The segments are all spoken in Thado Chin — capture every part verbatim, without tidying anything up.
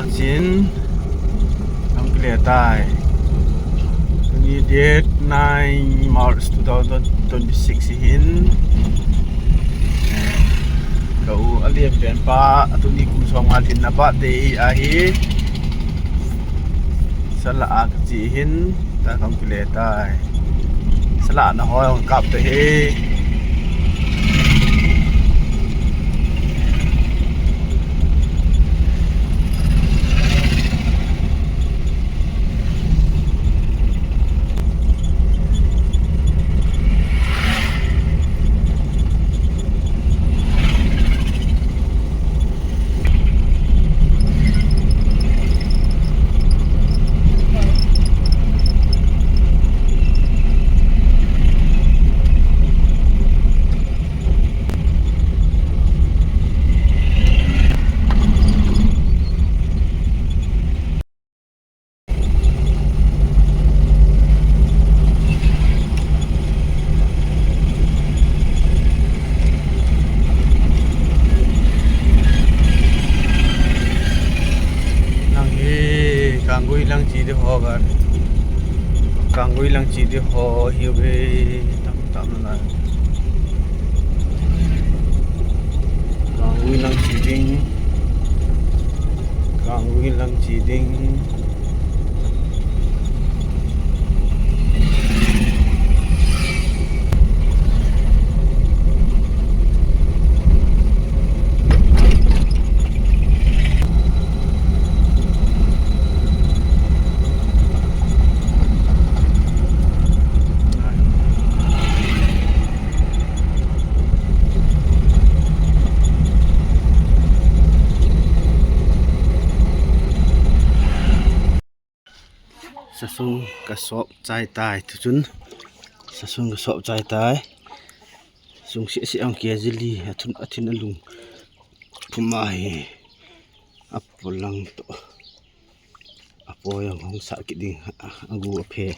Chin, ang kile tai. Tuni date nine March two thousand twenty-six hin. Ka u a lian pen pa, atuni kum som nga lhinna birthday ahi. Sala a kachi hin, ta kang kile tai. Sala na hoi hong kap te hi. Lang hi, Kanggui lang chi di ho ga. Kanggui lang chi di ho hi ve, tam tam na. Kanggui lang chi ding. Kanggui lang chi ding. Sasung ka sop chai tai, tu chun sasung ka sop chai tai. Sung si si ang kia zili, a thun, a thin a lung. Puma hi a polang to. A po yang hong sa kit ding, a gu a phe.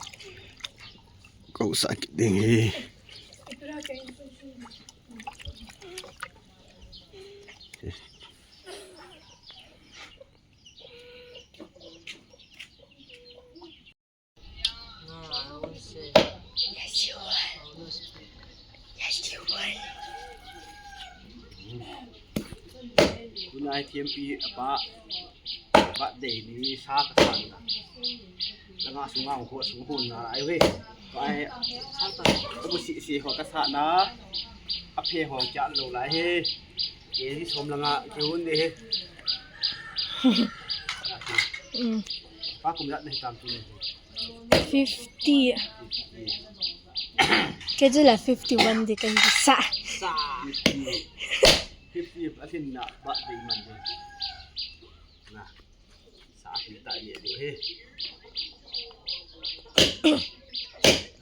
Ko sa kit ding hi. Tunai thiampi apa, birthday ni sa ka sa na. Langa sunga ko sung hun na ai we. Pai, ko si si ho ka sa na. A phe ho kya lo lai he. Ke ni som langa ke hun de he. Mm. Pa kum yat na hi tam tu ni. Fifty. Ke chu la fifty one di kan sa. Sa. Fifty. Fifty a thin na ba dei man de. Na. Sa hi ta ye do he.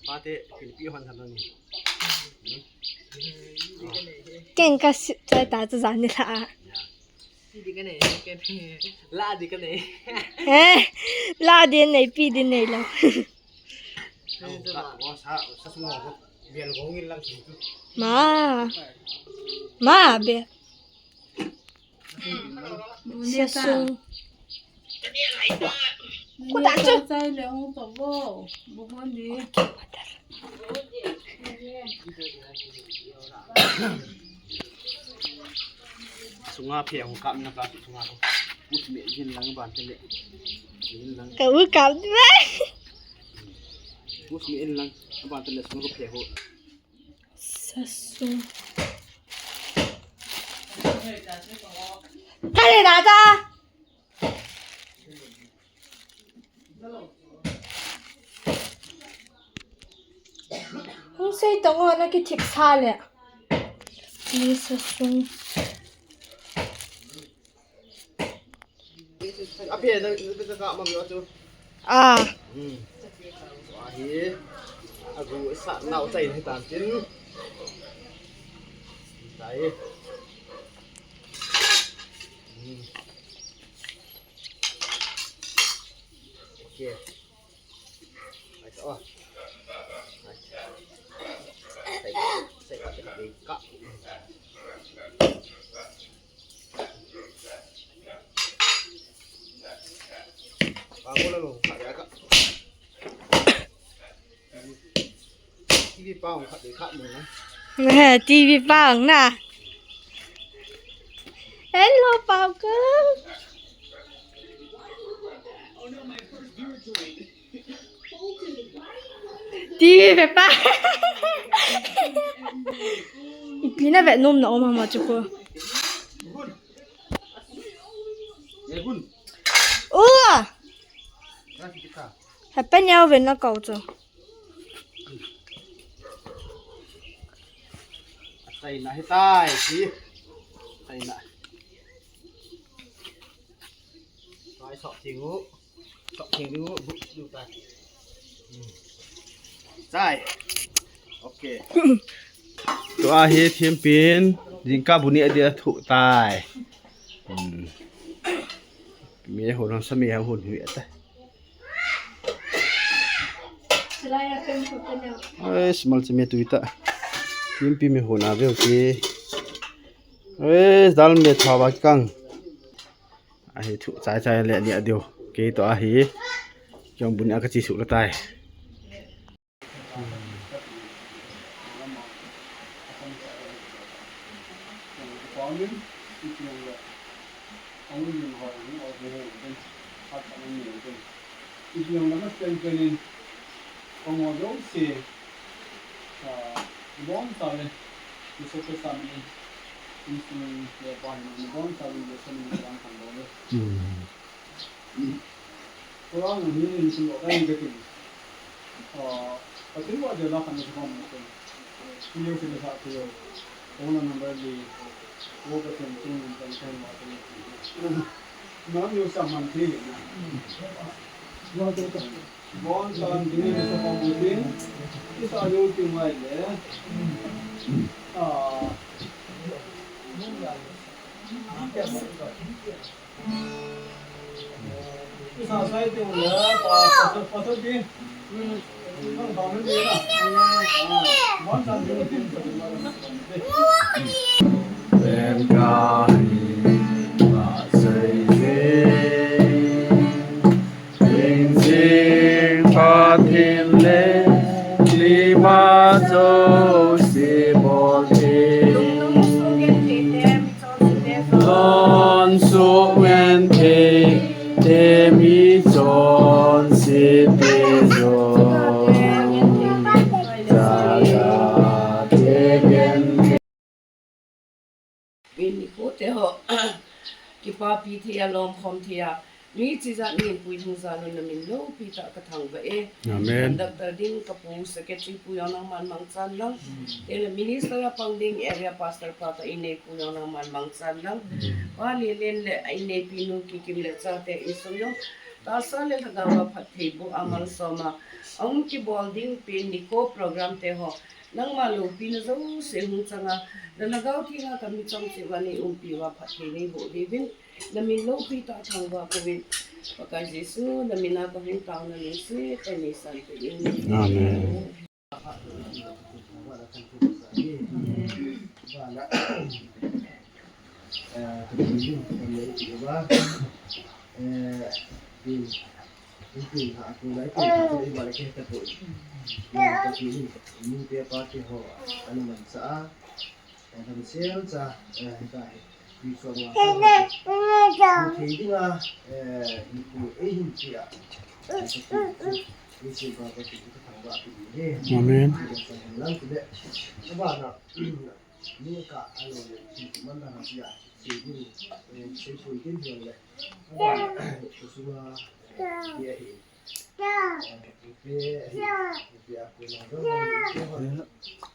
Pa te kin pi hon han ni. Ken ka si, chai ta chu zan ni la. Ya. Pi di ka nei, ken. La di ka nei. Eh, la di nei, pi di nei lo. Ang ka, wa sa, sa sungo ko. Bial ko ngin lang. Ma. Ma, be. Sa sung. Ko ta chu. Chai le hung to bo. Bo hon di. Sunga phe hung kap na ka sunga ko. Pus me jin lang ban te le. Jin lang. Ka u kap di ba? Pus me in lang ban te le sunga ko phe ho. Sa sung. Ka le da da. Hung sei tong o, na kithip sa le. Ni sa sung. A phe na, na, na, na, ma mi o chu. Ah. Hmm. Wa hi. A gu sa nau chai ni tan tin. Tai. Hmm. Okay. He, T V pang na. Hello, Pau Kung. T V ve pa. Ipi na ve nom na om hama chu ko. Ua. Hapa niau ve na kau chu. Atai na hitai si. Atai na. Tua hi sok theng u. Sok theng u, bu, bu ta. Hmm. Chai. Okay. Tua hi thempin, jingkah bu ni a dia thu tai. Hmm. Mi hon hon sa mi hon hui ta. Ai, smal che mi tu ta. Thempi mi hon a ve u ti. Ai, dal mi tha ba kang. Ahi thu chai chai le ni a diu. Kei to ahi. Jong bu ni a ka chi su la tai. Ipi jong lama pen pen in, kong ho jouse, ah, ibon tah le, Jesu Christa min in, insung le pa hin, ibon tah le, Jesu min in, kan kan bol le. Hmm. Program ni ni sung lo dai ka tin. Ah, Pathen wa de la kan ni ko mo ko. Ni yo ke sa ko yo. Phone number ni. Ko ka tin tin ni kan kan wa ko. Na ni yo sa man thi ni. Wa ko ka. Bon san ni ni sa ko mo tin. Ki sa yo ki mai le. Ah. Lon suk ngen thei te mi chonse te jong. Cha cha te gen. Pen nikho te ho, kipapi thei a, lom khom thei a, mi chijat mi pui thung jan un na min loupi tah ka thangvah e. Amen. Conductor ding ka pu, secretary pu jong nangman mangchan lang. Tele minister a pang ding area pastor pa ka inneipu jong nangman mangchan lang. Pa Lelen le a inneipi nu Kikim le chate insung jong tahsa le lhagao a phatthei boh a malsom a, ahung kibol ding pen nikho program te ho, nangma loupina jouse hung chang a, na lhagao theng a ka michom cheh uva nei umpi uva phatthei nei boh diuvin, na min loupi tah thangvah kauvin. Pakai Jesu, na min a ka hung taona lungset tah in nei sanpeh in. Amen. Thei dinga, eh, hinkho eihin pia. Eisempa Pathen ka thangvah peh e. Amen. Lang kile. Abana, ni ka alo le, man da ha pia. Sei din, eh, sei pui din hian le. Abana, kusuma, eh, pia hi. Eh, pia hi. Pia ku na do.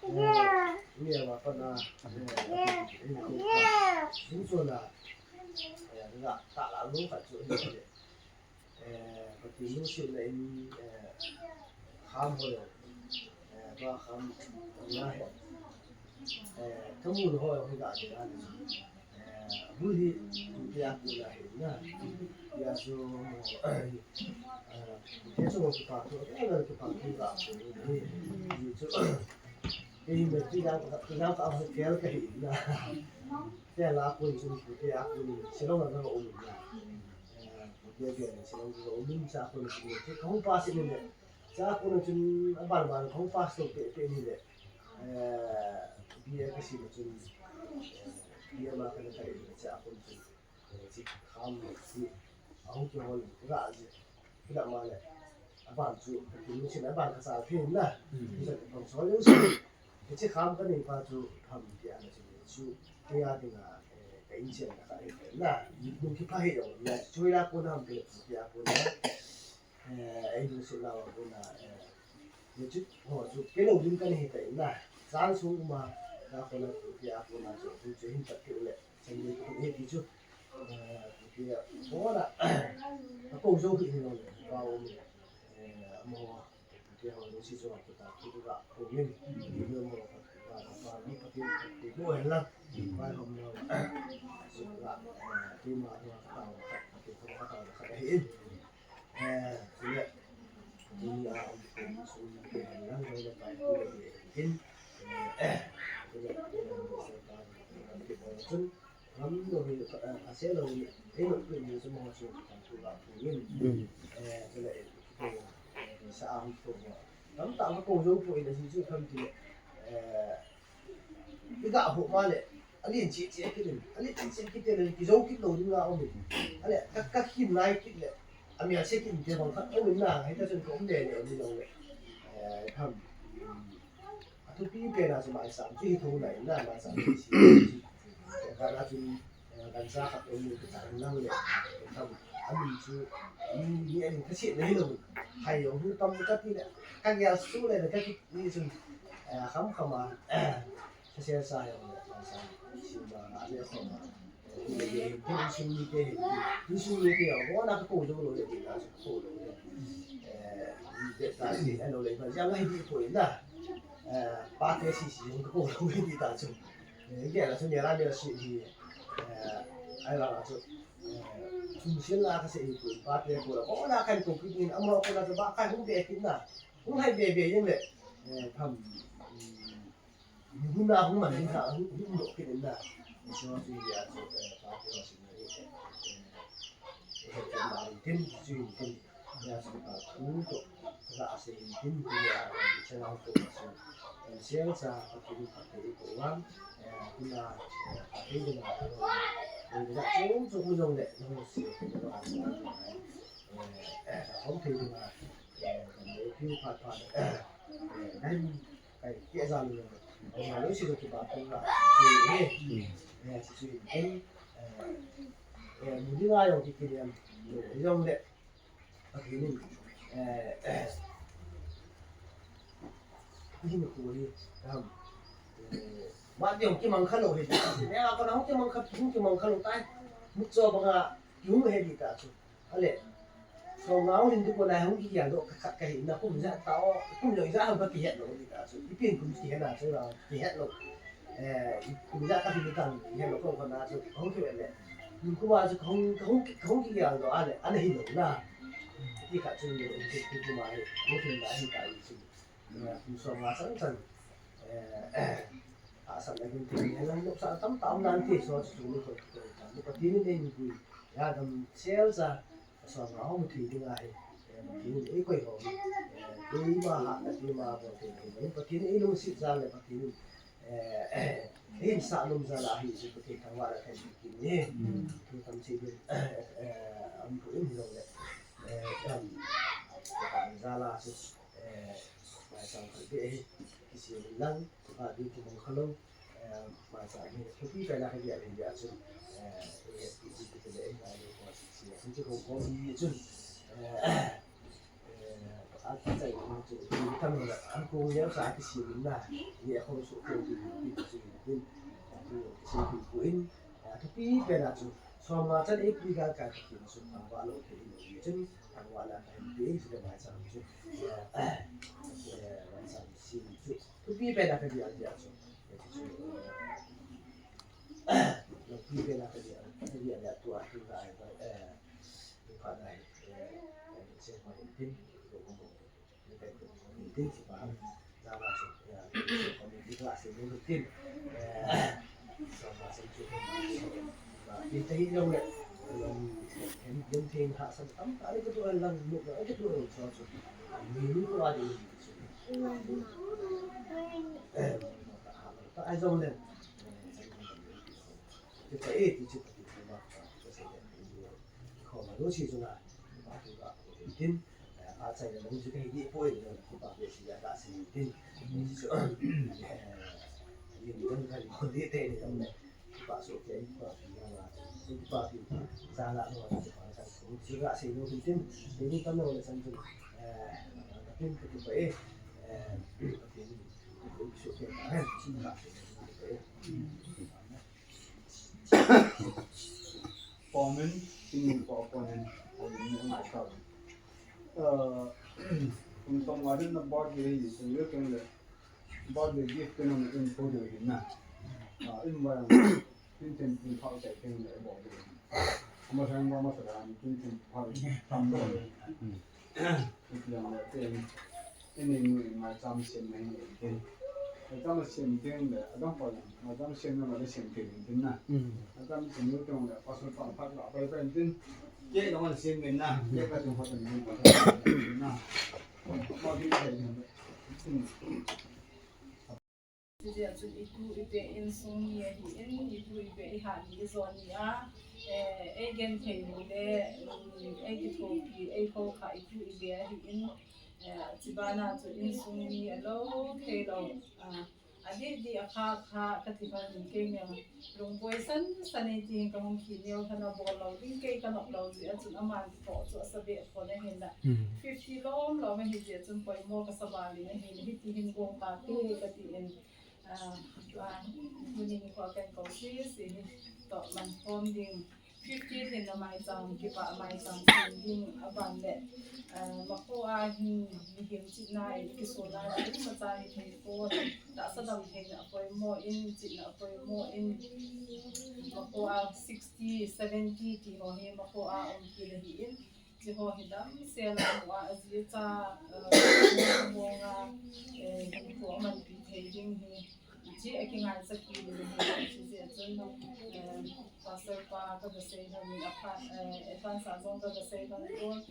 Eh, ni ama pa na. Eh, ni ko. Din so na. Eh, na ta la lu ka chu ni le. Eh, Pathen lungsetna in, eh, kham ho jong, eh, ba kham na he, eh, ka mun ho jong hi ga de a ni. Eh, bu hi tute a kona hi na. Ya chu, eh, ke chu kipa thu, eh, kipa thu ga chu ni. Ni chu, eh, me ti ga ka, ti ga ka ho kel ka hi na. Kel a kun chu tute a kun, Shillong a ga um na. Eh, Bia bia ni sinong ki ko min cha ko ni sin ni. Ka hung pass ni le. Cha ko ni chun aban ban ka hung pass to pe pe ni le. Eh, bia ka sin chun. Bia ma ka na ka ni cha ko ni chun. Eh, chi kham ni si. Ahung ki hol ra ji. Kila ma le. Aban chu ka kin ni sin aban ka sa phin na. Ni sa ka pang so yo si. Hiche kham ka nei pa chu ham ti ana chu chu kei a dinga, eh, ka inchen na ka ei na. Mun ki pha he jong na chu la ko na ham ti ti a ko na. Eh, ei lu su la ko na, eh, ni chu ho chu kei lo din ka nei ta na. San su ma na ko na ti a ko na chu chu hin ta ki le. Chan ni ko he ti chu. Eh, ti a ko na. Ko jo hi ni lo. Ba o. Eh, mo. Tia ho lungsi jo a kita tu ga ko min. Tia mo ka ba ba ni ka tin ka ti mo hen lang. Ba hom lo. Su ga ti ma no ka ta ka ti ko ka ta ka hin. Eh, tia ni a am ko su ni hen lang lo ka ti hin. Eh, tia ni a sa ka ti ko sun. Ram lo hi, eh, a se lo hi, ei lo pin ni chu mo chu kan tu la tu yin. Mm. Eh, chu le, eh, sa ang tu mo. Ram ta ma ko jo ko ina si chu kan ti le. Eh, i ga ho ma le. A lin chi chi ki din. A lin chi chi ki te le ki jo ki lo din la o mi. A le ka ka hin lai ki le. A mi a se ki te bang ka o mi na, hai ta chun ko um le le o mi lo le. Eh, tham. A thupi pen a chu maisam chu hi thu na in na maisam chu si. Ka na chun, eh, kan sa khat um ni ka nang le. Ka a min chu, ni, ni a min ka si le lo. Hai yong hu tam ka ti le. Ka gel su le ka ti ni chun, eh, kham kham a, eh, ka se sa yong le maisam si ma na le kham a. Insung mite, insung mite, o na ka ko lo le, ka ko lo le. Eh, de ta si, ano le, ba jang hai di ko na. Eh, pa te si si, ka ko lo le di ta chu. Eh, ke la chu ni la ni si di. Eh, ai la la chu. Eh, sun sin la ka se ko pa te ko la. O na kan ko ki ni, amo ko na ba ka hu be ki na. Hu hai be be yin le. Eh, tham. Ni hun a hung man ding kha, hung, hung doh kit in na. Ni so si ya so, eh, pa ti ho si na, eh, eh, eh, eh, ma in tin, si in tin. Ya so pa tu to, la a se in tin, ti ya, eh, se na to si. Eh, se sa, pa ti ka te ko wan, eh, ti na, eh, pa ti na, eh, eh, ya so, so mu jong le, no si, eh, eh, hom ti na, eh, eh, ti pa pa, eh, eh, Kai, ke ja lu. Ong lu si lu ki ba tu la. Ni, ni. Eh, si si. Ken, eh, eh, mu di la yo ki ki lian. Yo, yo le. Aki ni. Eh, eh. Ni ni ku ni. Kam. Eh, ma di ong ki mang kha lo he. Ne a ko na ong ki mang kha, ong ki mang kha lo tai. Mu cho ba nga, ki ong he di ta chu. Ale, so ngau hin tu ko lai hung ki ya do ka khat ka hi na kum ja ta o, kum lo ja ham ka ki het lo ni ta chu. I pin kum ki het na chu la, ki het lo. Eh, kum ja ka hi ni tan, ki het lo ko ko na chu, hung ki le. Ni kum a chu hung, hung, hung ki ya do ale, ana hi lo na. Ki khat chu ni, ki, ki kum a hi, hung ki na hi ta i chu. Eh, kum so nga san san. Eh, a san na kin ti ni lang lo sa tam tam nan ti so chu ni ko. Ni ko ti ni ni ni. Ya dam sel sa. Ka som nga hung thei ding ahi. Eh, Pathen in eikoi ho hi. Eh, keima hatna keima bol thei ding ahi. Pathen in eilungset jal le Pathen in, eh, eihinsah nom jal ahi, chu Pathen thangvahna kahin pe kit e. Thu tamseh ding, eh, um poi in hilou le. Eh, um, jal a chu, eh, maicham khat beh hi kisem in lang, a ding kimang kha lou. Eh, maicham hi thupi pen a ka gel hi a chun, eh, eh, ti ti ti le, eh, ngai lo ko si, si, si, ko ko ni chun, eh, eh, a ka chai ko chu, ni tam na, an ko ni sa ti si min na, ni a ko su ko ti ti ti ti ti ti ti ti ti, eh, thupi pen a chu, som nga chan eipui galkai Pathen a chun thangvah lou thei in, ni chun thangvahna kahin pe in, chule maicham chu, eh, eh, maicham si chu. Thupi pen a ka gel dia chu. Thupi pen a ka gel, ka gel dia tua, tua, eh, tua, eh, tua, eh, eh, se ma tin, tua, tua, tua, tin, se pa, na ma chu, eh, community class, eh, tin, eh, so ma chu, eh, tin, tin, tin, Thei hahsat tamtah le kitoh lang, mutna kitoh lang chu chu. Meaningful a ding chu. Ta ai jong le. Ti pa e ti chu pa ti pa ma. Khoma lo si chu na. Pa ti pa tin. A chai na lo chu ka hi di poi na. Ti pa be si ya ka si tin. Ti chu. Ni ni kan kan ko di te ni jong le. Kipa soh kei, kipa pi jala, kipa pi jala no, kipa kan, kipa sei no, tin, tin, tin, kan no, san, tin, eh, tin, tin, tin, eh, eh, tin, tin, soh kei, eh, tin, tin, tin, eh. Comment, tin, ko, comment, ko, ni, ni, ko. Eh, kum som nga din na birthday hi, so, yo, tin, le, birthday gift, tin, na, in, ko, de, na. Ah, in, ba, Tin tin tin phao chai tin le bol de. Ama sang ba ma sa da tin tin phao tam bol de. Tin yang le tin. Ini mu ma cham sim nei nei tin. Ma cham sim tin le adang pa ma cham sim na ma le sim tin tin na. Ma cham sim lu tin le pa su pa phat la pa pa tin. Ke da ma sim nei na. Ke ka tin phat tin pa na. Ma bi thei tin. Hijeh chun itu ibe insung mi ahin, itu ibe ihat ni ijo ni a, eh, eigenthei u le, um, eikithopi, eikhoukhah itu ibe ahin, eh, chubana chu insung mi alou thei lou, ah, adih dih akha kha kati lhon in kei mel lungboi san san ei ti hin kahung kit neo lhon a bol lou ding kei kanop lou jeh a chun aman kithoh chu asa be khon ahin la. Fifty lom lom ahi jeh chun poimo kasa val in ahin, hiti hin gong kate kati in. Ah, ah, tuni nikho a kahin kou sese hi toh man khom ding. Fifty hin na maicham, kipah maicham sem ding aban le, ah, makho a hin mihem chihna in kisona in imacha hithei pon, tahsa damtheina apoimo in, chihna apoimo in, makho a sixty, seventy ti ho hi makho a um kit ahin, Chiho hi damsel a mu a, aji acha, eh, mong a, eh, hinkho amanpi thei ding hi, chi a kingaisah kit in ahi, chujeh chun, eh, Pastor pa ka ga sei lhon in, apha, eh, advance a jong ka ga sei lhon in,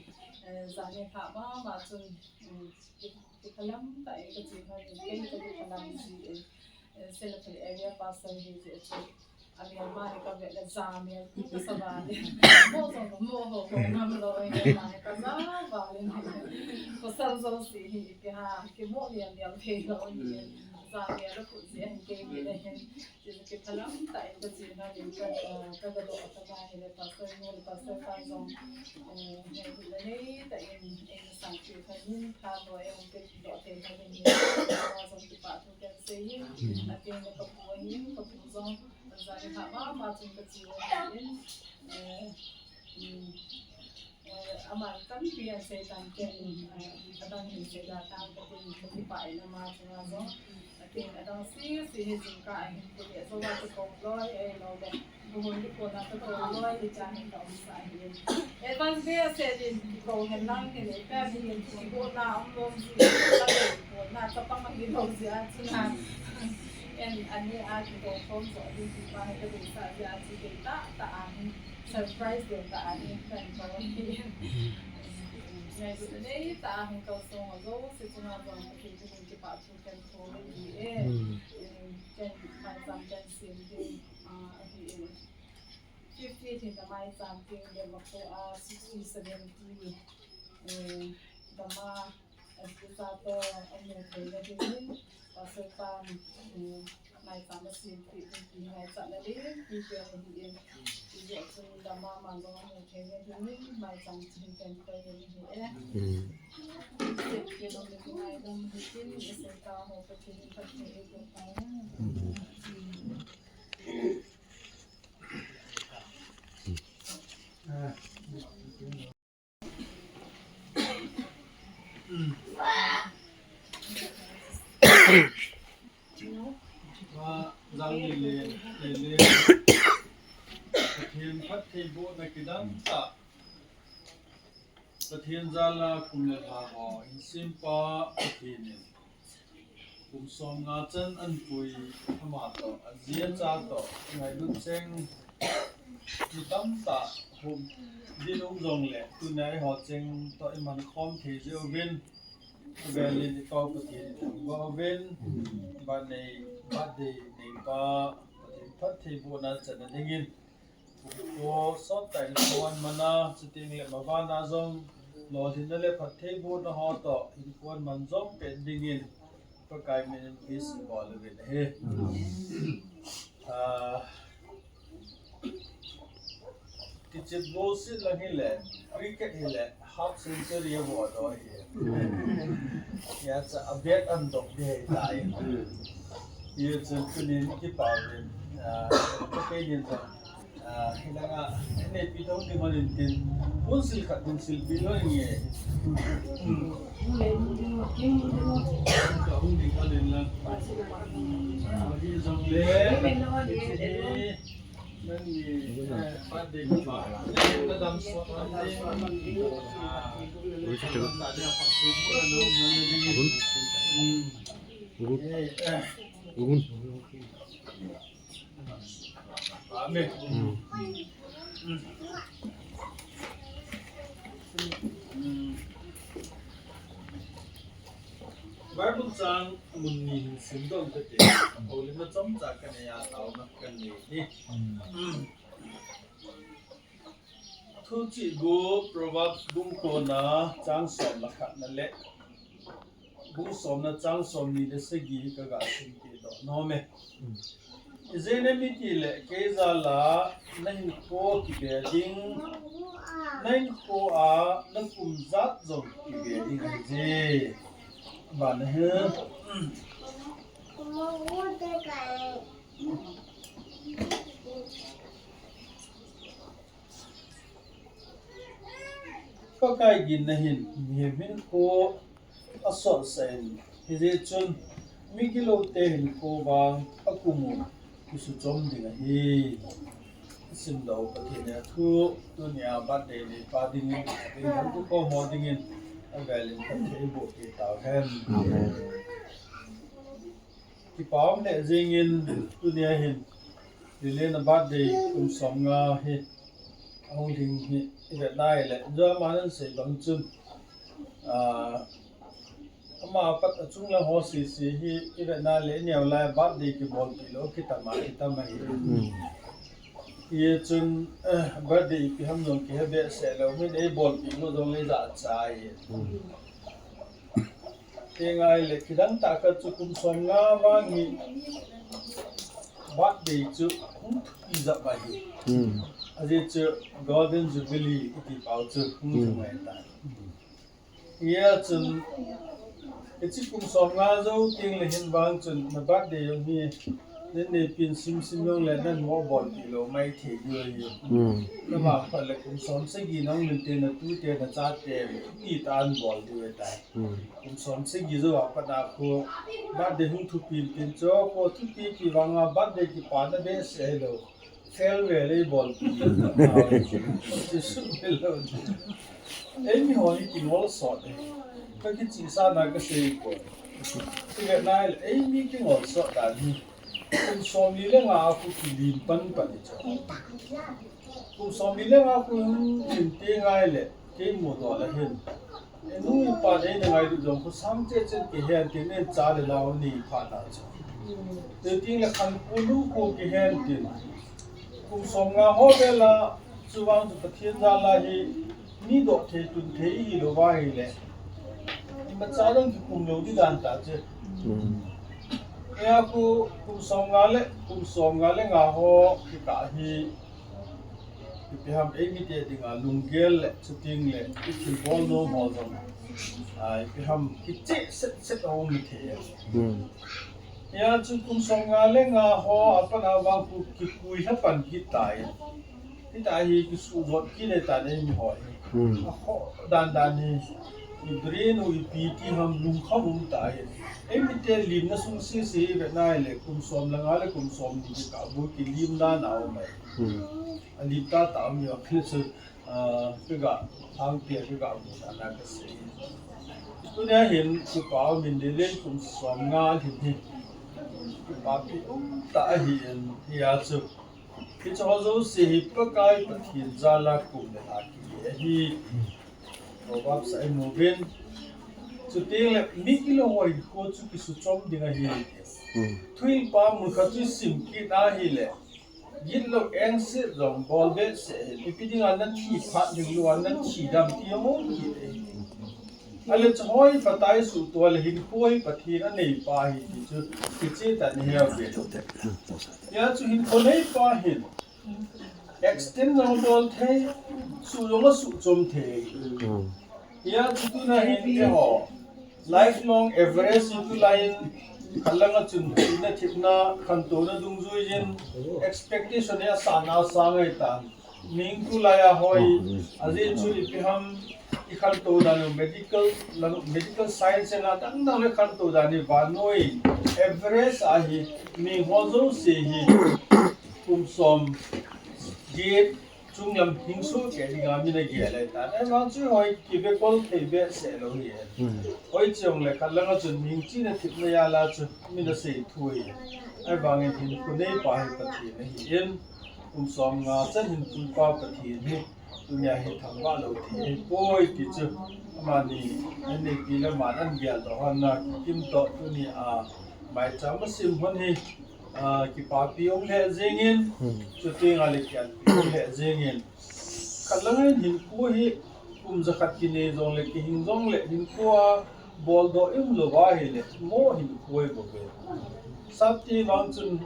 eh, jani lha mama chun, um, ki, kiphalam tah in ka che lhon in, kei ka kiphalam ji in, eh, Selaphali area pastor hi jeh chun, Amelma hi kavet le jamel, kasa val in. Mo jong mo ho ho ngam lou, amelma hi kaja val in. Pasal jouse hi ipi ham, kimo lian lian thei lou hi. Jamel le kut jeh hin kei mi le hin. Kiphalam tah in kache lhon in ka, eh, ka gadoh a kana hile pastor nu le pastor pa jong, eh, ngailut le nei tah in eina sangpeh lhon in, thalhoi a hung kidoh thei lhon in, jong kipah thu kahin sei in. Ateng le kapu ahin, kapu jong Jani lha mama chun kache lhon in, eh, um, eh, aman tampi asei tan ken, eh, adang hin sei da tan katin kakipah in ama chunga jong. Atin adang sese hi jingkah ahin kile jouva kakou loi, eh, lou le. Buhon dipon a kakou loi, hichea hin kaumsah ahin. Advance be asei din kikou hen lang hin, eh, ipi ham itile kigohna umlou jeh, kakou na chapang ahilou jeh a chun a. En, ani a kikou khom joh ding ti pa hi kadeisah jeh a chu kei tah tah a hin surprise deu tah a hin kahin kou ahi. Ngailut nei tah a hin kou song a jouse chunga jong Pathen thu hin kipah thu kahin thum ahi e. Em, ken maicham kahin sem ding, ah, ahi e. Fifty hin na maicham ding le makho a sixty, seventy, eh, dama Aji acha toh amu theina dingin, Pastor pan, um, maicham asempeh ding ti ngaichatna ding ti pen ahi in, hijeh chun dama man jong amu theina dingin, maicham chu hin kahin koi in ahi e. Hmm. Sempeh nom le kingaidam hitin, Pastor pa ho Pathen in phatthei eiboh tauhen. Hmm. Jang ni le, ni le, Pathen phattheibohna kidang tah, Pathen jal a kum le lha ho hin sempa Pathen in kum som nga chan ahin pui ama toh, aji acha toh, ngailut cheng Mi tamtah hung din um jongle, tunia eiho cheng toh iman khom thei jeh uvin, avelin i Pa Pathen i thangvah uvin, birthday, birthday neipa Pathen phattheibohna channa dingin, kum ko sottah in khom mana, chuteng le mavana jong lolhinna le phattheibohna ho toh in khom man jom pet dingin, Pakai min in wish i bol uvin ahi. Ah, Kichep bol sit lang hile, cricket hile, half century abol doh ahi. Hijeh chun a bat an dok ding ahitai. Hijeh chun tunin kipa uvin, ah, ka kei din jong, ah, hilanga, neipi thou ding hon in tin, bung sil khat bung sil pi lou nge. Ka hung ding hon in lang. Ah, hijongle, Bible chang mun ni hin simdoh kate, houlimna chomcha kanei a taona kanei hi. Thuchih gu Proverbs bung kona chang somna khatna le bung somna chang somni le sagi kaga simdoh nom e. Ijeh inem itile kei jal a nahinkho kibe ding, nahinkho a nakum jat jong kibe ding ahije. Bana hi. Pakai ginna hin mihem hinkho asot sah in, hijeh chun migilou te hinkho vang akum u kisuchom ding ahi. Isimdoh Pathen in athu, tunia birthday neipa dingin, ding dang tu ko mo dingin, avelin phatthei boh kit tauhen. Amen. Kipa um le jingin tunia hin, Lily na birthday kum somnga hi ahung lhing hi ivet nai le, jo ama nan sei bang chun, ah, ama pat achung lang ho sisi hi ivet nai le, ineo lai birthday kibolpi lou kitam a kitam ahi. Hijeh chun, eh, birthday ipi ham jong kihe behseh lou, min eibolpi lou jong le ijahcha ahi. Kei ngai le, kidang tah khat chu kum somnga vang hi birthday chu hung thupi jep ahi. Ajeh chu Golden Jubilee iti pau chu hung lhung ahitai. Hijeh chun, hiche kum somnga jou teng le hin vang chun na birthday jong hi, nin neipin simsim jong le nan mo bolpi lou maithei diu ahi. Navang phat le kum som sagi nahung len teng, natute nachate thupi tah in bol diu ahitai. Kum som sagi jou a pat a khu birthday hung thupi tin chu, khu thupi ti vang a birthday kipana behseh hilou. Farewell eibolpi. Jesu milo. Eimi ho hi kingol sot e. Kakichihsah na kasei poi. Ivet nai le, eimi kingol sot dan hi, kum somli le nga a khu kilim pan pan hi chu. Kum somli le nga khu lim teng ngai le, kei mudoh le hin, enu ipan eina ngailut jong khu sang cheh cheh kihen tin, necha le nao ni phat na chu. Teng le khankho lukhu kihen tin. Kum somnga ho vel a, chuvang chu Pathen jal a hi, mi doh thei tun thei ihi lou va ahile, imacha jong kikum lou di dan tah chu. Hia khu kum somnga le, kum somnga le nga ho kitah hi, ipi ham eimite dinga lunggel le, chuteng le, ithilbol nom ho jong, ah, ipi ham kicheh set set aum thei e. Hia chu kum somnga le nga ho apat a vang khu kikui lha pan kit tai. Hitia hi kisuhbot kit le tan eimi ho hi. Akhoh dan dan hi, i brain u ipi ti ham lungkham um tai. Eimite limna sung sese ivet nai le kum som le nga le kum somni kikah bou kilim dan aum e. Alim tah tah um e, aphil chu, ah, kaga hangpia kaga mu dan a kasei. Tunia hin kipa um in, Lily kum somnga lhin hi kipapi um tah ahin, hia chu Hiche ho jouse hi Pakai Pathen jal a kum le lha kile ahi. Proverbs a imu uvin. Chuteng le mi kilou ho hinkho chu kisuchom ding ahi. Thuhilpa mun khat chu isim kit ahile, gitlou engse jong bol behseh ahi. Ipi dinga nathi phat ding lou a nathi dam ti jong um kit ahi. Ahile chu hoi phatai suhto le hinkho hi Pathen aneipa ahi ti chu kicheh tah in ihe uve. Hijeh chun hinkho neipa hin extend jong abol thei, suh jong asuhchom thei. Hijeh chun tuna hin eiho lifelong average in tulai in khat langa chun ina thepna khantouna dungjuiyin expectation hi asang asang ahitan. Mihing tulai a hoi, ajeh chu ipi ham, ikhantou dan u medical, medical science a dang dang le khantou dan hi vannoi average ahi, mihing ho jouse hi kum som get chunglam hingsoh kei dinga min agel ahitan. Ahivang chu hoi kivekol thei behseh lou hi. Hoi chungle khat langa chun mihing china thepna jal a chu min asei thu ahi. Ahivangin hinkho neipa hi Pathen ahin, kum som nga chan hinkho neipa Pathen hi tunia hi thangvah lou thei ahipoi ti chu amani aneipi le aman ageldoh hon a kikim toh tunia maicham asim hon hi, ah, kipapi um lheh jengin, chuteng le kiatpi um leh jengin. Khat langa hin hinkho hi kum jakhat kinei jongle kihing jongle hinkho a boldoh ium louva ahile mo hinkho ahi bouve. Sapte vang chun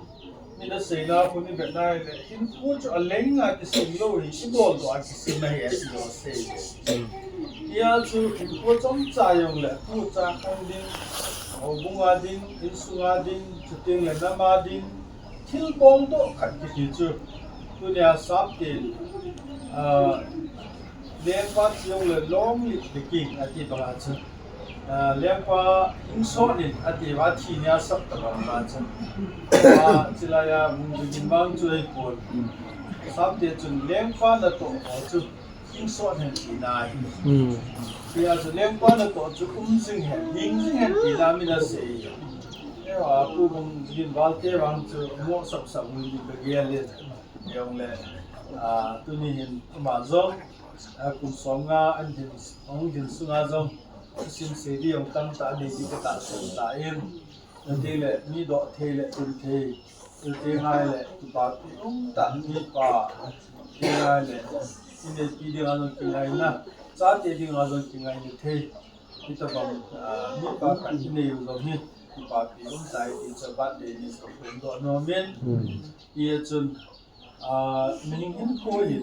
min aseina khun ivet na ahile hinkho chu aleng a kisem lou hi, iboldoh a kisem ahi ati asei. Hijeh chun hinkho chomcha jongle atucha khang ding, houbung a ding, insung a ding, chuteng le nam a ding, thil boldoh khat kiti chu tunia sapten, ah, lengpa thi jongle long live the king ati banga chu, ah, lengpa hing sot in ati uva thi nia sot tabang ma chu, ah, chulai a mun dingin mang chu ahipon. Sapte chun lengpa natoh ho chu hing sot hen tina ahi. Hijeh chun lengpa natoh chu um jing hen, hing jing hen tina min asei. Eiho Pu Bung Jigin Valte vang chu mo sapsap mun ding kagel in. Jongle, ah, tuni hin ama jong, ah, kum som nga ahin, ahung hin sunga jong thusim sei ding jong tamtah anei ding katahsan tan. Chuteng le mi doh thei le tun thei, chuteng le kipapi umtah mipa, chuteng le ineipi dinga jong kingaina, chate dinga jong kingaina thei, hitobang, ah, mipa khat inei u jong hi kipapi umtah ahi ti chu birthday ni kaphondoh nom in. Hijeh chun, ah, mihing hinkho hi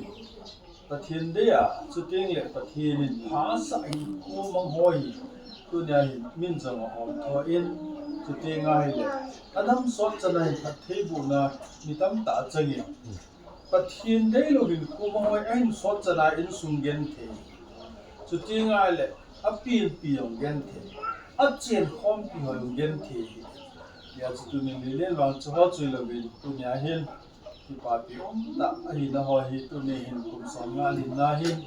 Pathen dei a, chuteng le Pathen in phasah hinkho mang ho hi tunia hin min jong ahom tho in, chuteng ahile adam sot chan a hin phattheibohna mi tamtah achang in, Pathen deilou hinkho mang ho hi ahin sot chan a insung genthei, chuteng ahile apenpi jong genthei, achenkhompi ho jong genthei. Hijeh chun tuni Lelen vang chu ho chu hilouvin tunia hin kipapi umtah ahina ho hi tuni hin kum som nga lhinna hin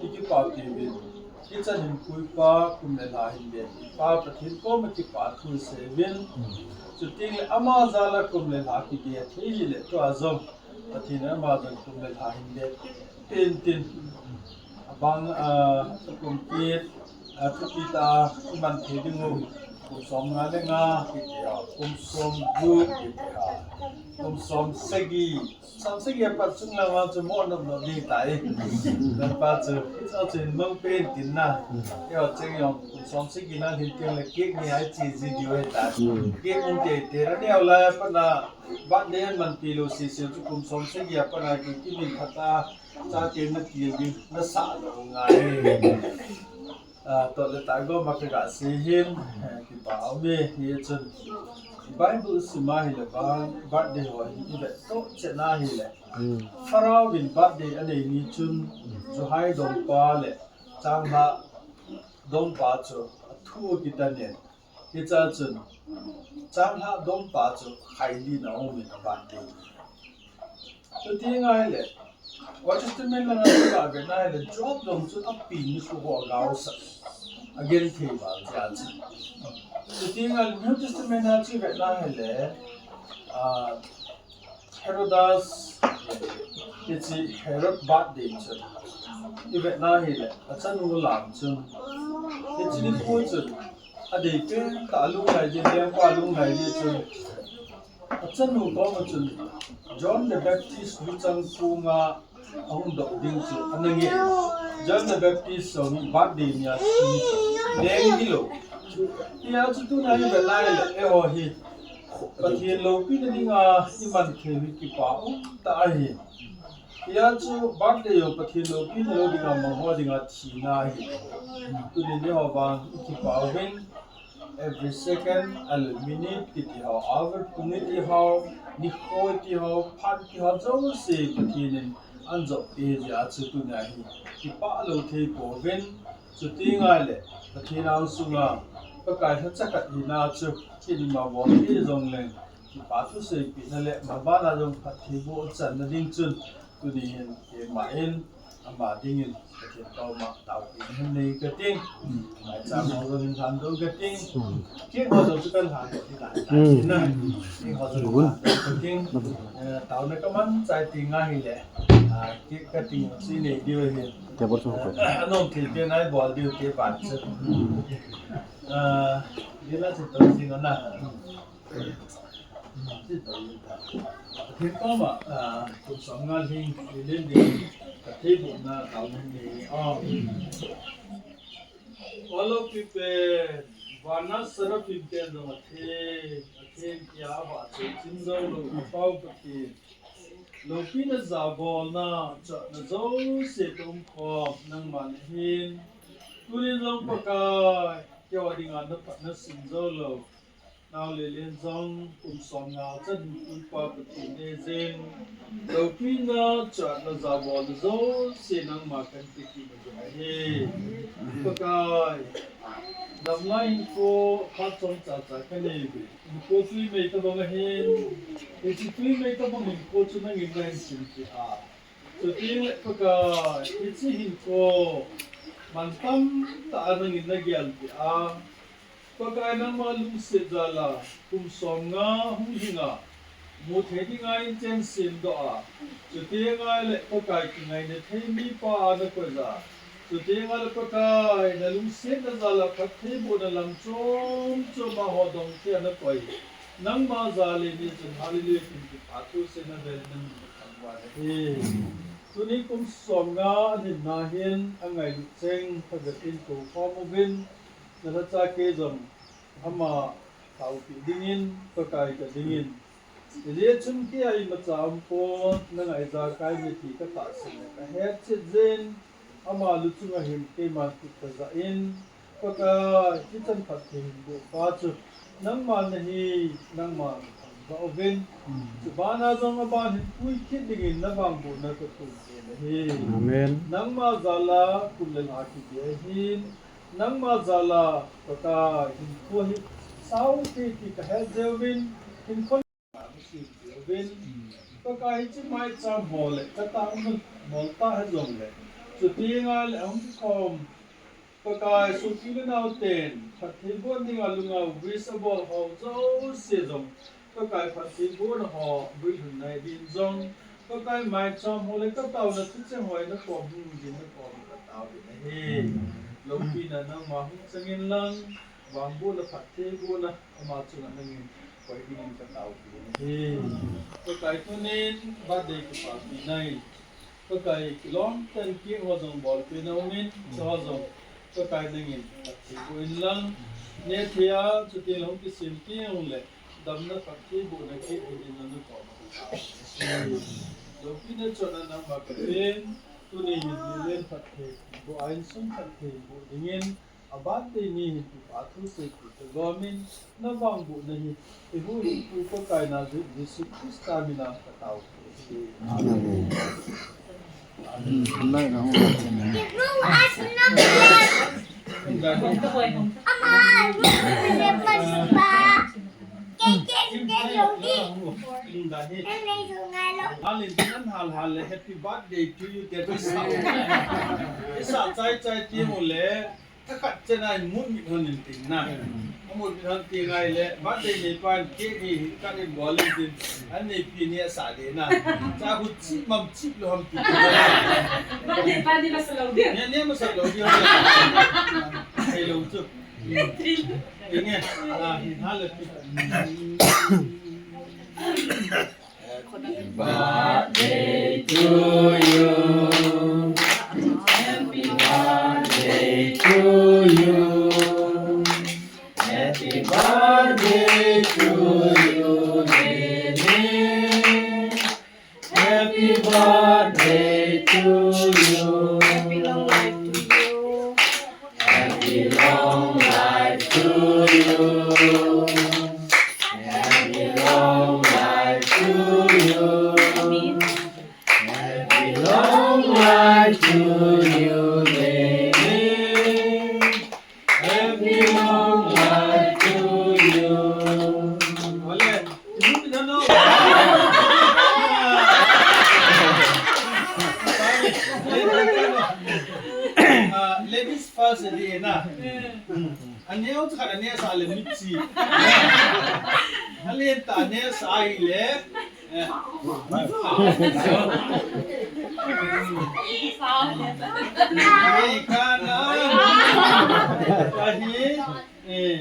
ikipapi uvin, ichan hinkho neipa kum le lha hin vetpi pa Pathen koma kipa thu isei uvin, chuteng le ama jal a kum le lha kive thei hile tua jong Pathen in ama jal a kum le lha hin ve pen tin, abang, ah, kum kit, ah, thupi tah a iman thei ding u, kum som nga le nga kiti a, kum som gup kiti a, kum som sagi, som sagi apat chunglang vang chu mo nop nop ding tai. Lampa chu, chu chu mang pen tin na. Eiho cheng jong kum som sagi na hin teng le cake ni a iche ji diu ahitai. Cake um tei tei a neo lai a pat na birthday amanpi lou sese chu kum som sagi a pat na ki, kimin phat a, chate natil ding nasah lou ngai. Ah, toh le tah gom a kaga sei hin, eh, kipa aume, hichun Bible sim a hile vang, birthday ho hi ivet toh chet na hile, Pharaoh in birthday anei ni chun, juhai dongpa le changlhah dongpa chu athu akitan in, hichea chun changlhah dongpa chu khailin aum in aban ding. Chuti ngai le, Old Testament langa chu kavet na hile, Job jong chu api nikho ho agaosah, agenthei val jeh a chu. Chuti ngai le, New Testament a chu ivet na hile, ah, Herodas, hiche Herod birthday chu i vetna hile, achanu lam chun, hiche nikho chun adei pentah a lunglhai jeh, lengpa lunglhai jeh chun, achanu koma chun John the Baptist luchang kong a ahung doh ding chu ana ngen. John the Baptist jong hi birthday nia chu leng hilou. Hijeh chun tuna hi ve lai le, eiho hi Pathen loupina dinga iman thei hi kipa umtah ahi. Hijeh chun birthday jong Pathen loupina lou dinga, mang ho dinga thina ahi. Tunin eiho vang i kipa uvin, every second, a le minute kiti ho, hour, pung iti ho, nikho iti ho, phat iti ho, jouse Pathen in anjop peh jeh a chu tuna hi kipah lou thei pouvin, chuti ngai le Pathen angsunga Pakai lhacha khat hina chu kinma bol thei jongleng, kipa thu seipehna le mabana jong phattheiboh channa ding chun, tuni hin keima in ama dingin Pathen koma taopina hin nei kating. Maicham ho jong hin lhandoh kating. Cake ho jong chu kan lhandoh hi lai tai. Hmm. Cake ho jong hin lhandoh kating. Eh, taona kaman chai teng ahile, ah, cake cutting chu inei diu ahi. Table chu. Eh, anom thei pen a ibol diu te ban chu. Ah, lila chu to jing ana. Pathen koma, ah, kum somnga lhing, lhing ding, phattheibohna taona nei. Ah. O loupi pen, vana seraphim ten jong atheng, atheng tia avahchoi chim jou lou, apao Pathen. Loupina jabolna, chona jouse kaumkhom, nangma nahin. Tunin jong Pakai, keiho dinga naphatna sim jou lou. Nao le len jong kum somnga chan hin puipa Pathen nei jin, loupina chona jabolna jouse nangma kahin pe kit na jong ahi. Pakai, damlai hinkho phat chomcha cha kanei uve. Hinkho twi mei tobang ahin, hiche twi mei tobang hinkho chu nangin nahin sim peh a. Chuteng le Pakai, hiche hinkho mantam tah a nangin nagel peh a. Pakai nangma lungset jal a, kum somnga hung lhing a, mu thei dinga inchen semdoh a, chuteng le Pakai kingaina thei mipa a nakoi a, chuteng le Pakai nalungsetna jal a phattheibohna lam chom chom a hodong thei a nakoi. Nangma jal a ni chun hallelujah tin kipa thu seina vel nangin nathangvah in ahi. Tuni kum somnga alhinna hin angailut cheng phabep in koukhom uvin, nalhacha kei jong ama taopeh dingin, Pakai ka dingin. Hijeh chun kei a imacha umpon, nangaiya kai mithi katahsan le kahetchet jeh in, ama luchunga hin keima kikajah in, Pakai, hichan phatthei hin boh pa chu nangma nahi, nangma nathangvah uvin. Chubana jong aban hin pui kit dingin navangbohna kathum pen ahi. Amen. Nangma jal a kum le lha kibe ahin, nangma jal a Pakai hinkho hi sao thei ti kahet jeh uvin, hinkho Uvin. Pakai hiche maicham ho le katang nu mol ta hijongle, chuteng le ahung kikhom, Pakai sopi le nao ten phattheiboh dinga lunga wish abol ho jouse jong, Pakai phattheibohna ho builhun nai din jong, Pakai maicham ho le kataona thucheng ho nakom hung din nakom katao din ahi. Loupina nangma hung chang in lang, vangbohna phattheibohna ama chunga nangin koi dingin kataopeh in ahi. Pakai tunin birthday kipapina in, Pakai kilom ten cake ho jong bolpeh na umin, chuho jong Pakai nangin phattheiboh in lang, neh thei a chuteng le hung kisem teng le, damna phattheibohna cake hiding in nangin koma kataopeh in ahi. Loupina chona nangma kapen, tuni hin milen phattheiboh a insung phattheiboh dingin, a birthday ni hin kipa thu seipeh kagom in, navangbohna hi, eihuhhingpu Pakai Nazareth Jesu Christa mina kataopeh in ahi. Amen. Amen. Alin, an hal hal le, happy birthday to you, that is how. Isa chai chai ti mu le. Thakhat chena in mut mit hon in tin na. Amut mit hon ti ngai le, birthday nei pan cake hi cut in bol in tin. An neipi ni asa de na. Cha hu chip mam chip lo ham ti. Birthday pan ni masa lo dia. Ni, ni masa lo dia. Hei lo chu. Inge, ah, hi ha le. Happy birthday to you. Happy birthday to you. Happy birthday to you, Nene. Happy birthday to you. Happy long life to you. Happy long life to you. Happy long life to you. Happy long life to you, baby. Happy long life to you. Ah, ladies first, eh, na. Aneo chu khat aneo sa le mit chi. Alen ta aneo sa hi le. Eh. Ei, kana. Ahi. Eh.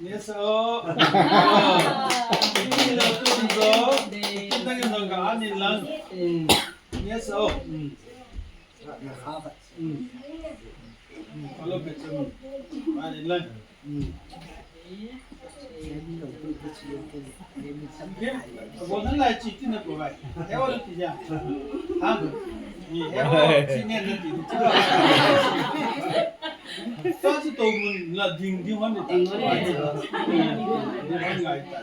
Aneo sa o. Ini lo tu jo. Kita kan dong ka ani lang. Aneo sa o. Hmm. Hmm. Hmm. Kalau betul. Ani lang. Hmm. Golden light chi ti na ko bai. He wa ti ja. Ha? Ni he wa chi ne na ti. Sa chi to mun la ding ding hon ni ta. Ding hon ngai ta.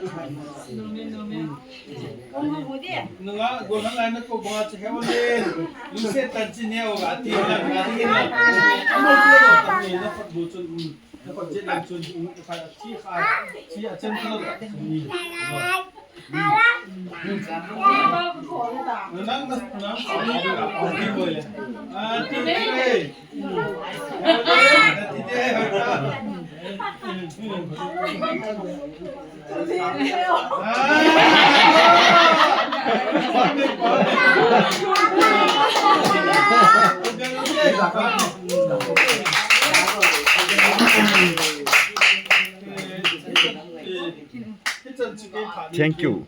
Nunga golden light na ko ba chi he wa le. Lu se tan chi ne o ga ti na ga ti na. Amo ti na ko ta ni na pat bu chun. Thank you.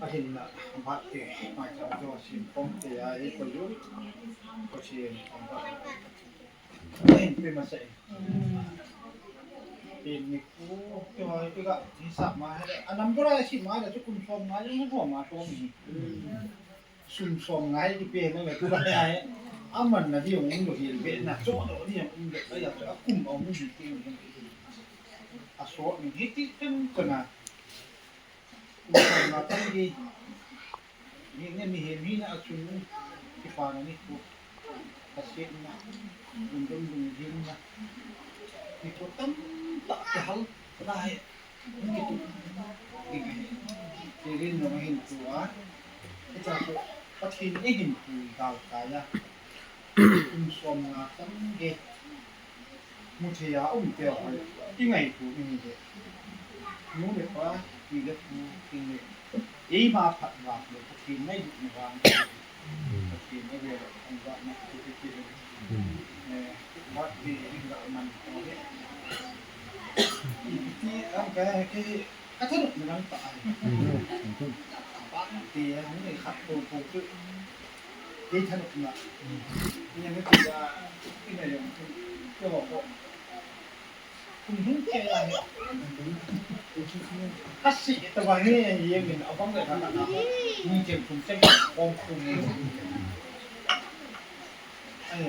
Ahin na bat te, mai chang to sin pom te a e ko lu. Ko sin pom ba. Ahin pe ma sai. Pe ni ku, pe ma pe ga, ni sa ma he. A number a si ma da chu kum som ma, ni ko ma to ni. Sum som ngai ki pe na le tu ba ya he. Aman na di ong lo hi be na cho do di ong lo ya chu a kum ong di ti. A so ni hi ti chen chen a. Kum som na tan di. Ni ne mi he mi na a chun ni. Ki pa na ni ku. Ka se na. Kum dum dum di na. Ni ko tam ta ka hal. Ka he. Pathen in eihin pui gal kai a. Kum som nga chan gei. Mu thei a um te hoi. Kingaito in le. Nu le pa, pi le pu, pi le. Eima phat vang le Pathen ngailutna vang. Pathen ngailutna vang. Eh, birthday in la man ko le. Ti ang ka ke Ka thanop na lang ta ai. Bang te hung nei khat ko ko chu. Kei thanop na. Ni ang ti ya, ti na yong chu. Ko ko. Kum hung ke la ni. Ka si ta ba ni ye min a bang le ka na. Ni chen kum chen kom kum ni. Ai.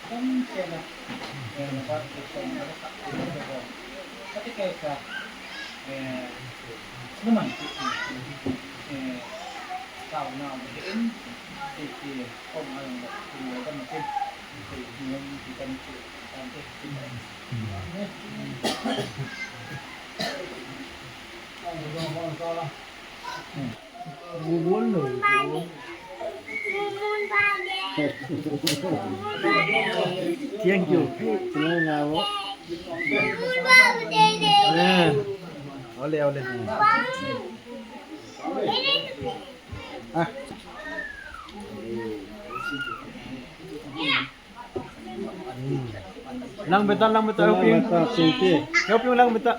Kan kena, eh, lepas itu mereka itu itu. Tapi kayak, eh, teman, eh, tahu nama ini, si si orang yang itu ada mungkin si yang kita itu kita itu. Thank you. Eh. Ole, ole. Ah. Lang beta, lang beta, helping. Helping lang beta.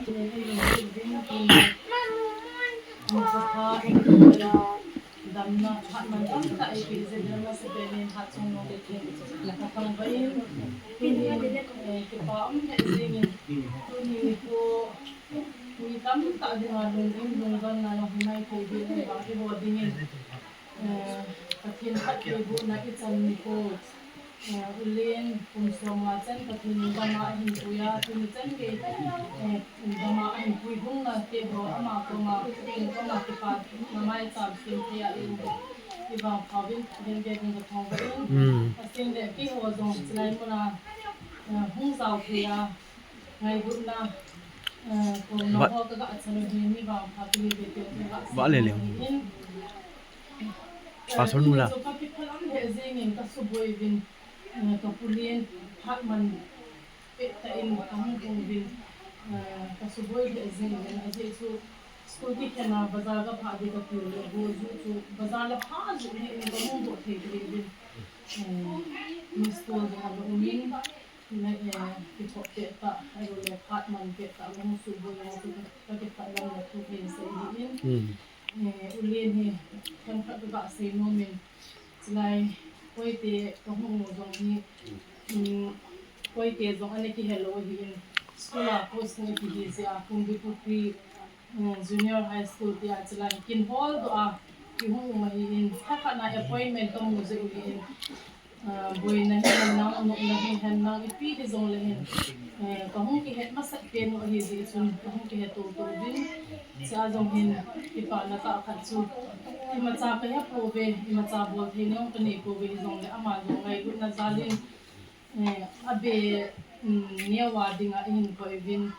Damna phat man tamtah eipeh jeh in, masa pen in hatchungnung le theng athangvah in, tuni, eh, kipa um lheh jeng in, tuni nikho mi tamtah dinga lungdon lungdonna nahung mai thei diu ahi, kiho ding in, eh, Pathen phattheibohna ichan nikho. Eh, ulen kum som nga chan Pathen in dama ahin pui a, tuni chan gei, eh, dama ahin pui hung na te ho ama koma, Pathen koma kipana maicham sem thei a i um. I vangpha uvin, ven ve ding kathangvah in. Mm. Asing le keiho jong chulai muna, eh, hung jao thei a, ngailutna, eh, kona ho kaga chan u hi mi vangpha uvin ve ve ding kathangvah in. Pastor nu la. Chu ka kiphalam lheh jeng in ka suboi uvin, eh, ka pu len phat man peh tah in ka hung hung uvin, eh, ka suboi lheh jeng in, ajeh chu school kikhen a bazar ka phah ding ka tiu le, go ju chu bazar la pha ju lheh in ka hung doh thei lheh uvin, eh, mi store ding a ka um in, na, eh, kikhop peh tah, ahilou le phat man peh tah, ka hung suboi a chu ka, ka kiphalam le thu thei sei hi in. Hmm. Eh, ulen hi themkhat kaga sei nom in, chulai Koite kahung u jong hi, um, Koite jong ana kihe lou ahi in, school a post ana kihi jeh a, Kumbipukhri, um, Junior High School tia chulai kin holdoh a kihung um ahi in, thakhat na appointment kamu jeh u ahi in, Ah, boina hi hen lang, nopna hi hen lang, ipi hi jong le hen. Eh, kahung kihet masat pen u ahi jeh chun, kahung kihet tou tou uvin. Chua jong hin, kipana tah khat chu, imacha kahe pouve, imacha bol thei neo kanei pouve, hijong le ama jong ngailutna jal in, eh, abe, um, neo a dinga eihin koi uvin,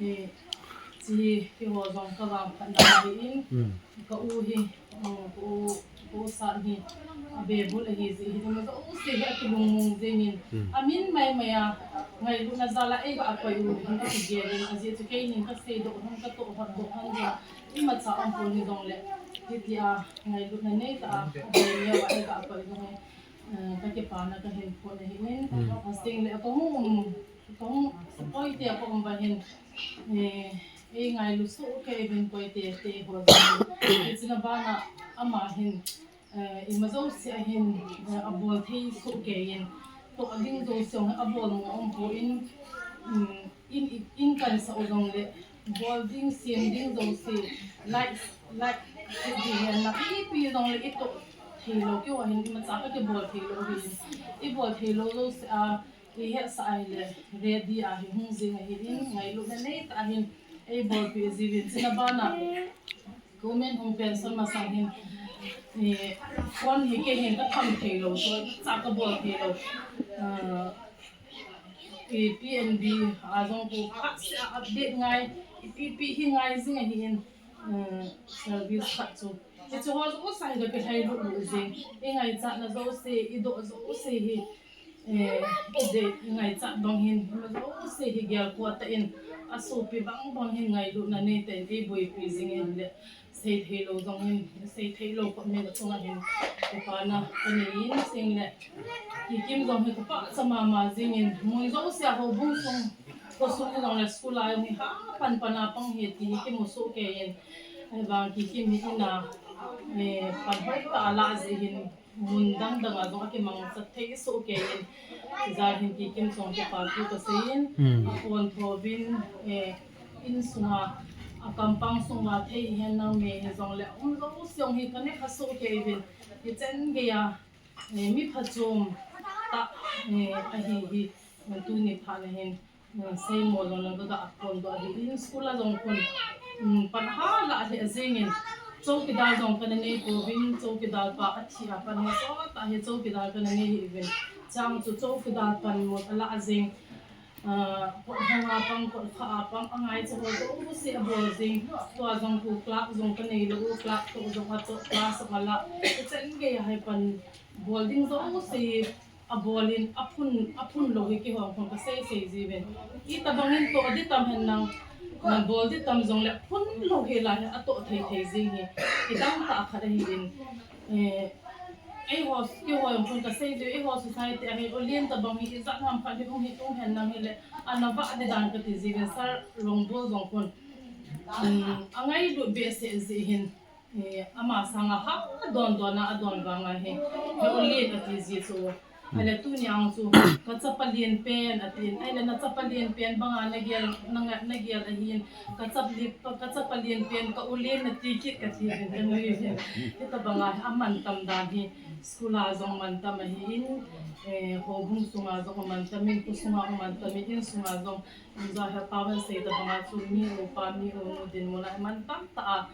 eh, chi hi, keiho jong kavangphatna ahi in, ka u hi, um, ka u, ka u San hi, abe bul ahi jeh hin, ima jouse hi akilungmong jeng in, amin mai mai a, ngailutna jal a eiga koi u hin akigel in, ajeh chu keinin kasei doh hon, katoh hon, doh hon jong, imacha aum pon hijong le, hitia, ngailutna neitah a, abe neo a eiga koi u hi, eh, kakipana kahin phon ahi in, asing le, kahung um, kahung, Koite a kaum uva hin, eh, eingailu soh kei uvin Koite te ho jong. Hiche na bana ama hin, eh, ima jouse ahin, eh, abol thei soh kei in, toh ding jouse jong abol mo um pon, um, in, in, in kansah u jong le, bol ding, sem ding jouse, like, like, ding hen lang, ipi jong le itoh thei lou, keiho hin imacha kakibol thei lou ahi in, ibol thei lou jouse a, ihetsah ahile, ready a hi hung jing ahi in, ngailutna neitah a hin, eibolpeh jiuvin, hiche na bana, government hung pension masang hin, eh, phone hi kei hin katham thei lou, chu cha kabol thei lou. Ah, eh, P N B a jong khu phatseh a update ngai, ipi ipi hi ngai jing ahi in, eh, service khat chu. Hiche ho jouse hi kakilhailut lut jing, ingaichatna jouse, idoh jouse hi, eh, ijeh, ingaichat bang hin, ima jouse hi gelkhoh tah in, asopi bang bang hin ngailutna neitah in eiboipi jing in le, seithei lou jong hin, seithei lou comment chunga hin, kipana kanei in, asing le, Kikim jong hi kapachat mama jing in, mun jouse a houbung sung, khosung jong le school a jong hi ha pan pan a pang hi ti hi kimu soh kei in, ahivang Kikim hi in a, eh, pan hoitah a lah jeh hin, mun dang dang a jong akimangcha thei soh kei in, hijeh hin Kikim chunga kipa thu kasei in, apontho uvin, eh, insunga, akampang sunga thei hihen lang me hijong le, um jouse jong hi kaneh kha soh kei uvin, hichan gei a, eh, mi phachom, tah, eh, ahi hi, eh, tuni phat na hin, eh, seimo jong nang ka ga phondoh ahi in school a jong khun, mm, pan hala lheh jingin, chowkidar jong kana nei pouvin, chowkidar pa athi a pan hi sot a hi chowkidar kana nei hi uvin. Chang chu chowkidar pan mut ala jing, ah, kot hong a pang, kot kha a pang, angaicha ho jouse abol jing. Tua jong khu clerk jong kanei lou u, clerk toh jong atoh, class jong ala. Ichan gei a hi pan bol ding jouse abol in, aphun, aphun lou hi keiho khun kasei sei jiuvin. Itobang in toh ding tam hen nang, na bol ding tam jongle phun lou hi la hi atoh thei thei jing hi. Kidang tah khat ahi in. Eh, eiho, keiho jong khun kasei jiu, eiho society a hi, ulen tobang hi, ijat ham khat hi, um hi, um hen nang hile, ana vah ding dan kati jiuvin, Sir Rongbol jong khun. Um, angailut behseh jeh hin, eh, ama sanga ha, adon don a, adon vang a hi, he ulen ati ji chu. Ahile tuni ang chu, ka chapa lien pen, atin. Ahile na chapa lien pen banga nagel, nanga, nagel ahin. Ka chap li, ka chapa lien pen, ka ulen nati kit kati uvin, kanui uvin. Hitobanga amantam dan hi, school a jong mantam ahin, eh, houbung sunga jong amantam in, kho sunga amantam in, in sunga jong, in jong he pa ven sei tobanga chu mi upa, mi u nu dinmun a amantam tah a,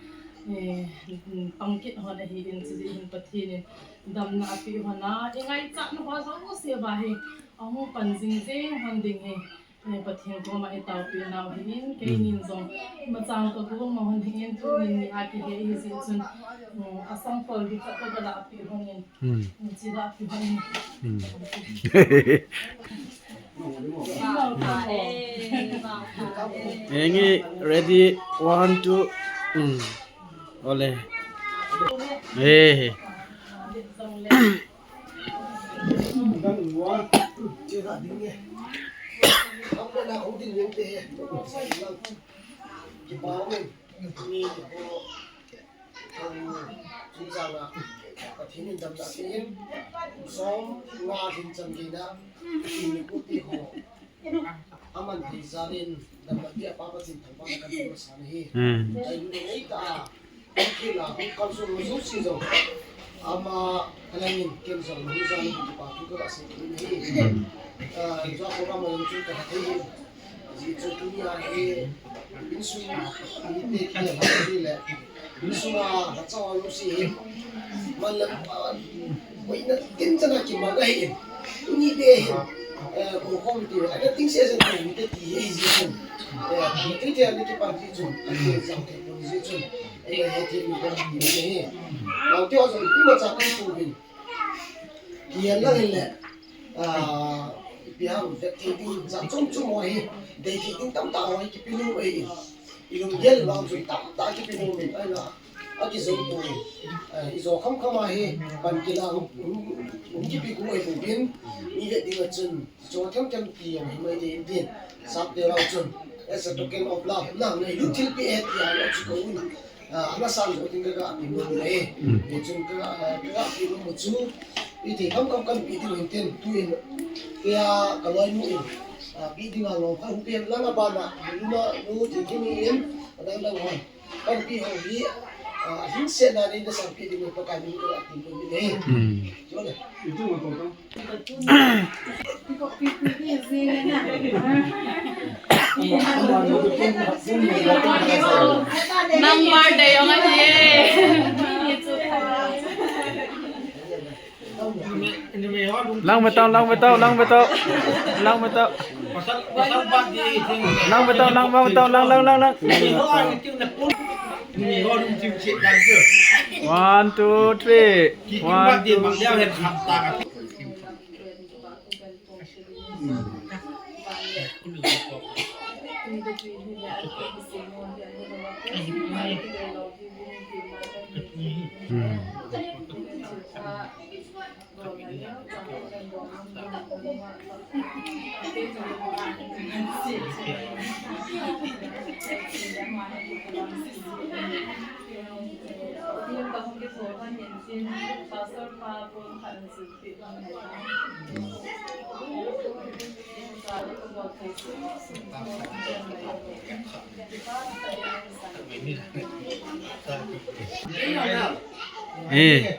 eh, pang kit hon ahin, chujeh hin Pathen in damna apeh hon a, ingaichat nau ho jouse uva hi, ahung pan jing jing hon ding hi. Eh, Pathen koma itaopeh nau ahin, keinin jong, machang ka gom ma hon ahin, tunin ni a kihe ahi jeh chun, mm, asang kol ding khat ka ga lah peh hon in. Hmm. Mm, chi lah peh hon in. Hmm. Engi, ready, one, two. Hmm. Ole. Hey. Pathen in damna apeh in, som nga lhin chan gei na, Pathen in pu ti ho. Aman thei jal in, damna apeh a Pa Pathen thangvahna kape masa ahi. Hmm. Ngailut nei tah a, thil a, hung kalson ho jouse jong. Ama, kalangin, ken jong, hung jal in, kipa thu ka gasei kit in ahi. Hmm. Ah, jua program a jong chu ka thei in. Ajeh chu tunia hi, insung mite kile le, insunga lhacha ho jouse hi, man le, ah, boina tin chana kimang ahi in. Tuni te hi, eh, ko khom ti, ana ting se se ko mite ti hi ji chun. Eh, mite te ana kipan ji chun, ana jang te ko ji chun. Eh, he te mi ko ti hi. Nau te ho jong imacha kan tu bin. Kian lang le, ah, ipi ham, vet thei ding, jat chom chom ho hi, dei thei ding tamtah ho hi, kipe nom ahi. Ilunggel vang chu tamtah kipe nom in, ahinla, akijou poi. Ah, ijo kham kham a hi, pan kilang, um, um, kipe gu ahi pouvin, mi vet ding a chun, cho them them ti jong hi mai dei in tin, sap te vang chun, as a token of love, nang neilut thilpeh e ti a, lo chu ko un. Ah, ana sang ko tin ka ga pi mu le. Hmm. Hichun ka, ah, ka ga pi mu chu. Iti kam kam kan pi ding hin tin tu in. Kei a ka loi mu in. Ah, pi ding a lo ka hu pen lang a bana. Lu na lu ti ki ni in. Adang dang hon. Kan pi ho hi. Ah, hin se na ni na sang pi ding ko ka ni ka ga pi mu le. Hmm. Chu le. Nang birthday jong ahi e. Lang matao, lang matao, lang matao. Lang matao. Lang matao, lang, lang matao, lang, lang, lang, lang. One, two, three. One, two, three. Eh.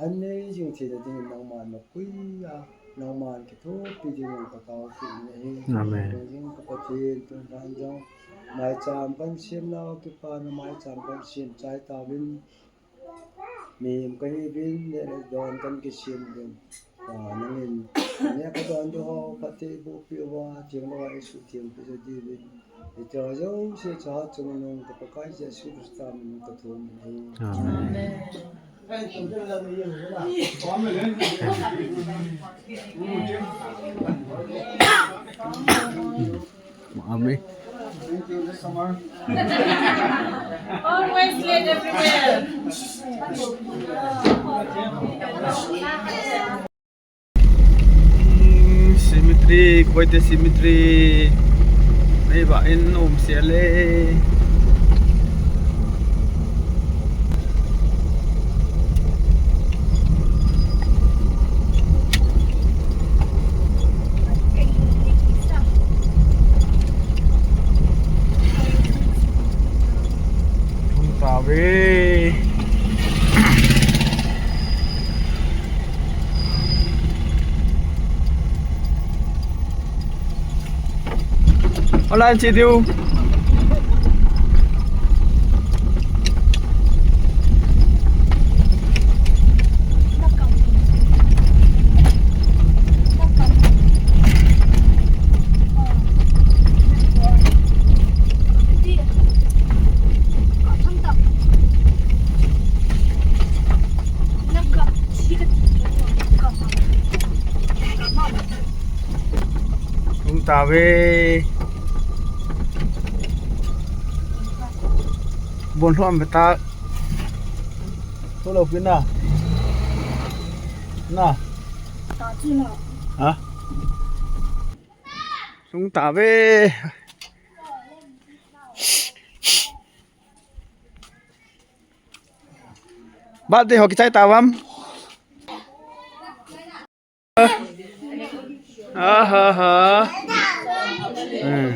An nei jing theina dingin nangman mapui a, nangman kithopi dingin ka taopi nahi. Amen. Tun jong ka Pathen, tun lhan jong maicham kan sem nau kipana maicham kan sem chai tauvin. Mihem kahiuvin, neh le don kan kisem uvin. Pa nangin, neh ka don diu ho, phatthei bohpeh uva, theng louva eisuhtheng peh diuvin. Hitia jouse cha chungnung ka Pakai Jesu Christa min in ka thum ahi. Amen. Amen. Always late everywhere. Hmm, cemetery, Koite cemetery. Mei vah in um sia le. Lhung tauve. Online chi diu. Lhung tauve. Bon lhom ve ta. Thu lou pi na. Na. Ha? Lhung tauve. Birthday ho kichai tauvam? Ah, ha, ha. Hmm.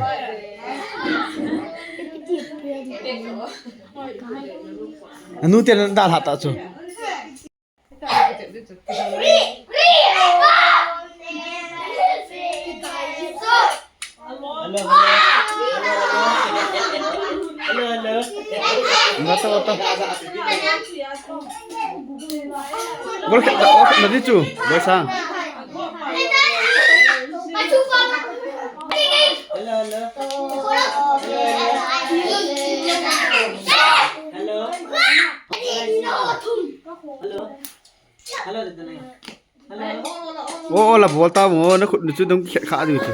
Anu te na dalha ta chu. Hello, hello. Hello, hello. Bata, bata. Gol khe, gol khe, na di chu. Gol sang. Hello, hello. Hello. Hello. Hello, dito na yun. Hello. Oo, la bol ta mo, na khut na chu dong khe kha diu chu.